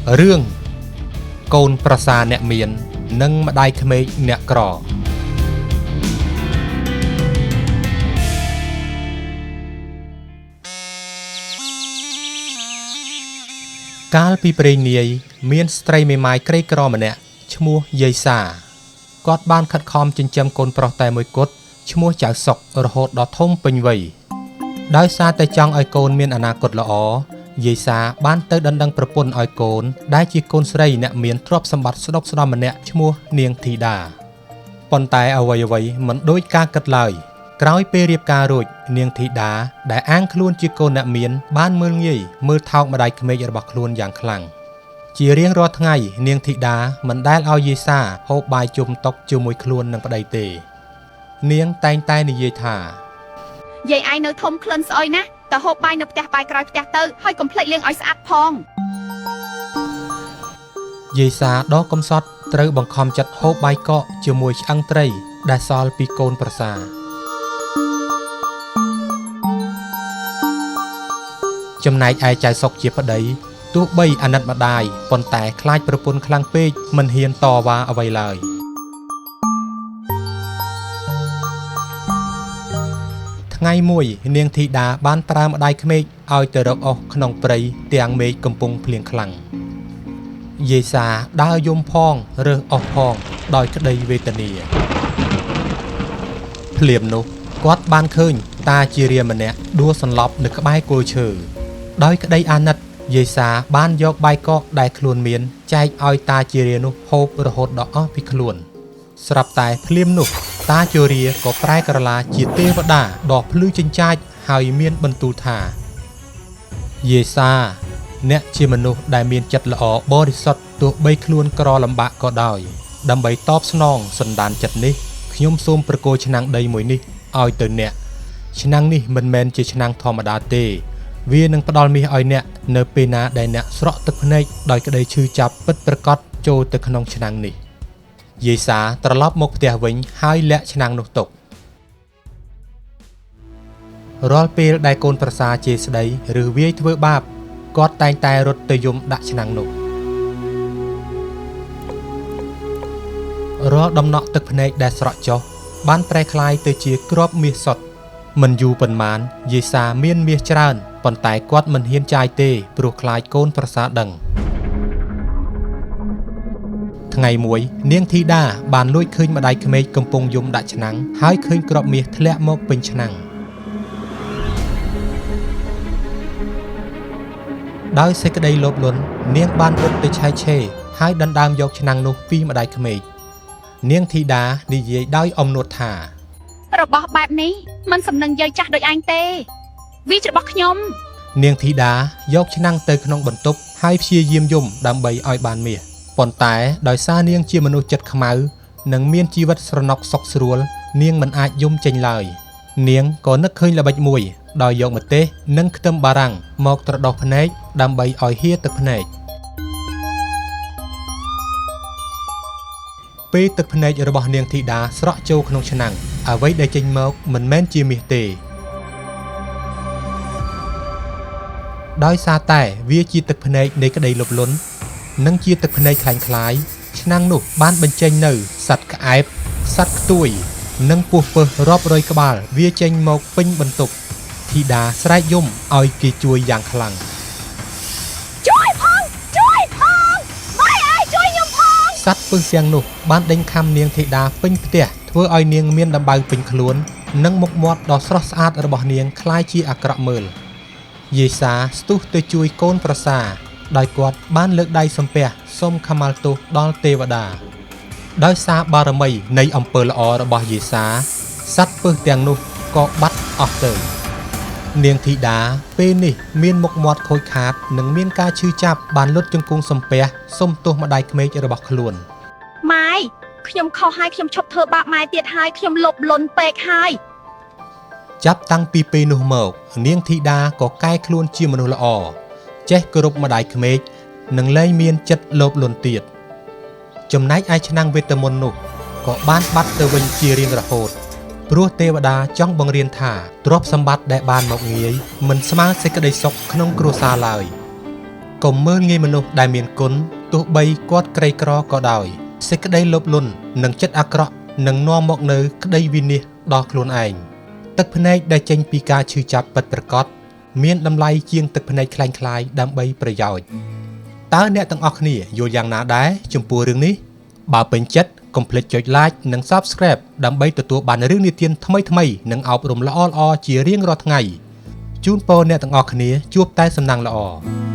រឿងកូនប្រសាអ្នកមាន និងម្ដាយក្មេកអ្នកក្រកាលពីព្រេងនាយមានស្ត្រីមេម៉ាយក្រីក្រម្នាក់ឈ្មោះយាយសាគាត់បានខិតខំចិញ្ចឹមកូនប្រុសតែមួយគត់ឈ្មោះចៅសុករហូតដល់ធំពេញវ័យដោយសារតែចង់ឲ្យកូនមានអនាគតល្អយាយសាបានទៅដណ្ដឹងប្រពន្ធឲ្យកូនដែលជាកូនស្រីអ្នកមានទ្រព្យសម្បត្តិស្ដុកស្ដំម្នាក់ឈ្មោះនាងធីតាប៉ុន្តែអ្វីៗមិនដូចការគិតឡើយក្រោយពេលរៀបការរួចនាងធីតាដែលអាងខ្លួនជាកូនអ្នកមានបានមើលងាយមើលថោកម្ដាយក្មេករបស់ខ្លួនយ៉ាងខ្លាំងជារៀងរាល់ថ្ងៃនាងធីតាមិនដែលឲ្យយាយសាហូបបាយជុំតុជាមួយខ្លួននិងប្តីទេនាងតែងតែនិយាយថាយាយឯងនៅធំក្លិនស្អុយណាស់តើហូបបាយនៅផ្ទះបាយក្រោយផ្ទះទៅហើយកុំភ្លេចលាងឲ្យស្អាតផងយាយសាដ៏កំសត់ត្រូវបង្ខំចិត្តហូបបាយកកជាមួយឆ្អឹងត្រីដែលសល់ពីកូនប្រសាចំណែកឯចៅសុកជាប្តីទោះបីអាណិតម្ដាយប៉ុន្តែខ្លាចប្រពន្ធខ្លាំងពេកមិនហ៊ានតវ៉ាអ្វីឡើយថ្ងៃមួយនាងធីតាបានប្រើម្ដាយក្មេកឲ្យទៅរកអុសក្នុងព្រៃទាំងមេឃកំពុងភ្លៀងខ្លាំងយាយសាដើរយំផងរើសអុសផងដោយក្តីវេទនាភ្លាមនោះគាត់បានឃើញតាជារាម្នាក់ដួលសន្លប់នៅក្បែរគល់ឈើដោយក្តីអាណិតយាយសាបានយកបាយកកដែលខ្លួនមានចែកឲ្យតាជារានោះហូបរហូតដល់អស់ពីខ្លួនស្រាប់តែភ្លាមនោះតាជរាក៏ប្រែក្រឡាជាទេវតាដ៏ភ្លឺចិញ្ចាចហើយមានបន្ទូលថាយាយសាអ្នកជាមនុស្សដែលមានចិត្តល្អបរិសុទ្ធទោះបីខ្លួនក្រលំបាកក៏ដោយដើម្បីតបស្នងសន្តានចិត្តនេះខ្ញុំសូមប្រគល់ឆ្នាំងដីមួយនេះឲ្យទៅអ្នកឆ្នាំងនេះមិនមែនជាឆ្នាំងធម្មតាទេវានឹងផ្ដល់មាសឲ្យអ្នកនៅពេលណាដែលអ្នកស្រក់ទឹកភ្នែកដោយក្តីឈឺចាប់ពិតប្រាកដចូលទៅក្នុងឆ្នាំងនេះយាយសាត្រឡប់មកផ្ទះវិញហើយលាក់ឆ្នាំងនោះទុករាល់ពេលដែលកូនប្រសាជេរស្ដីឬវាយធ្វើបាបគាត់តែងតែរត់ទៅយំដាក់ឆ្នាំងនោះរាល់ដំណក់ទឹកភ្នែកដែលស្រក់ចុះបានប្រែក្លាយទៅជាគ្រាប់មាសសុទ្ធមិនយូរប៉ុន្មានយាយសាមានមាសច្រើនប៉ុន្តែគាត់មិនហ៊ានចាយទេព្រោះខ្លាចកូនប្រសាដឹងថ្ងៃមួយនាងធីតាបានលួចឃើញម្ដាយក្មេកកំពុងយំដាក់ឆ្នាំងហើយឃើញគ្រាប់មាសធ្លាក់មកពេញឆ្នាំងដោយសេចក្តីលោភលន់នាងបានរត់ទៅឆែកឆេរហើយដណ្ដើមយកឆ្នាំងនោះពីម្ដាយក្មេកនាងធីតានិយាយដោយអំនួតថារបស់បែបនេះមិនសំនឹងយាយចាស់ដូចឯងទេវាជារបស់ខ្ញុំនាងធីតាយកឆ្នាំងទៅក្នុងបន្ទប់ហើយព្យាយាមយំដើម្បីឲ្យបានមាសប៉ុន្តែដោយសារនាងជាមនុស្សចិត្តខ្មៅនិងមានជីវិតស្រណុកសុខស្រួលនាងមិនអាចយំចេញឡើយនាងក៏នឹកឃើញល្បិចមួយដោយយកម្ទេសនិងខ្ទឹមបារាំងមកត្រដុសភ្នែកដើម្បីឲ្យហៀទឹកភ្នែកពេលទឹកភ្នែករបស់នាងធីតាស្រក់ចូលក្នុងឆ្នាំងអ្វីដែលចេញមកមិនមែនជាមាសទេដោយសារតែវាជាទឹកភ្នែកនៃក្តីលោភលន់និងជាទឹកភ្នែកក្លាយៗឆ្នាំងនោះបានបញ្ចេញនៅសត្វក្អែបសត្វខ្ទួយនិងពស់ពើសរាប់រយក្បាលវាចេញមកពេញបន្ទប់ធីតាស្រែកយំឲ្យគេជួយយ៉ាងខ្លាំងជួយផងជួយផងម៉ែអើយជួយខ្ញុំផងសត្វពឹសទាំងនោះបានដេញខាំនាងធីតាពេញផ្ទះធ្វើឲ្យនាងមានដំបៅពេញខ្លួននិងមុខមាត់ដ៏ស្រស់ស្អាតរបស់នាងក្លាយជាអាក្រក់មើលយាយសាស្ទុះទៅជួយកូនប្រសាដោយគាត់បានលើកដៃសំពះសូមខមាលទោសដល់ទេវតាដោយសារបារមីនៃអំពើល្អរបស់យាយសាសត្វពឹសទាំងនោះក៏បាត់អស់ទៅនាងធីតាពេលនេះមានមុខមាត់ខូចខាតនិងមានការឈឺចាប់បានលុតជង្គង់សំពះសូមទោសម្ដាយក្មេករបស់ខ្លួនម៉ែខ្ញុំខុសហើយខ្ញុំឈប់ធ្វើបាបម៉ែទៀតហើយខ្ញុំលោភលន់ពេកហើយចាប់តាំងពីពេលនោះមកនាងធីតាក៏កែខ្លួនជាមនុស្សល្អចេះគោរពម្ដាយក្មេកនិងលែងមានចិត្តលោភលន់ទៀតចំណែកឯឆ្នាំងវេទមន្តនោះក៏បានបាត់ទៅវិញជារៀងរហូតព្រោះទេវតាចង់បង្រៀនថាទ្រព្យសម្បត្តិដែលបានមកងាយមិនស្មើសេចក្តីសុខក្នុងគ្រួសារឡើយ។ កុំមើលងាយមនុស្សដែលមានគុណទោះបីគាត់ក្រីក្រក៏ដោយសេចក្តីលោភលន់និងចិត្តអាក្រក់នឹងនាំមកនូវក្តីវិនាសដល់ខ្លួនឯងទឹកភ្នែកដែលចេញពីការឈឺចាប់ពិតប្រាកដមានតម្លៃជាងទឹកភ្នែកក្លែងៗដើម្បីប្រយោជន៍តើអ្នកទាំងអស់គ្នាយល់យ៉ាងណាដែរចំពោះរឿងនេះបើពេញចិត្តកុំភ្លេចចុច Like និង Subscribe ដើម្បីទទួលបានរឿងនិទានថ្មីៗនិងអប់រំល្អៗជារៀងរាល់ថ្ងៃជូនពរអ្នកទាំងអស់គ្នាជួបតែសំណាងល្អ។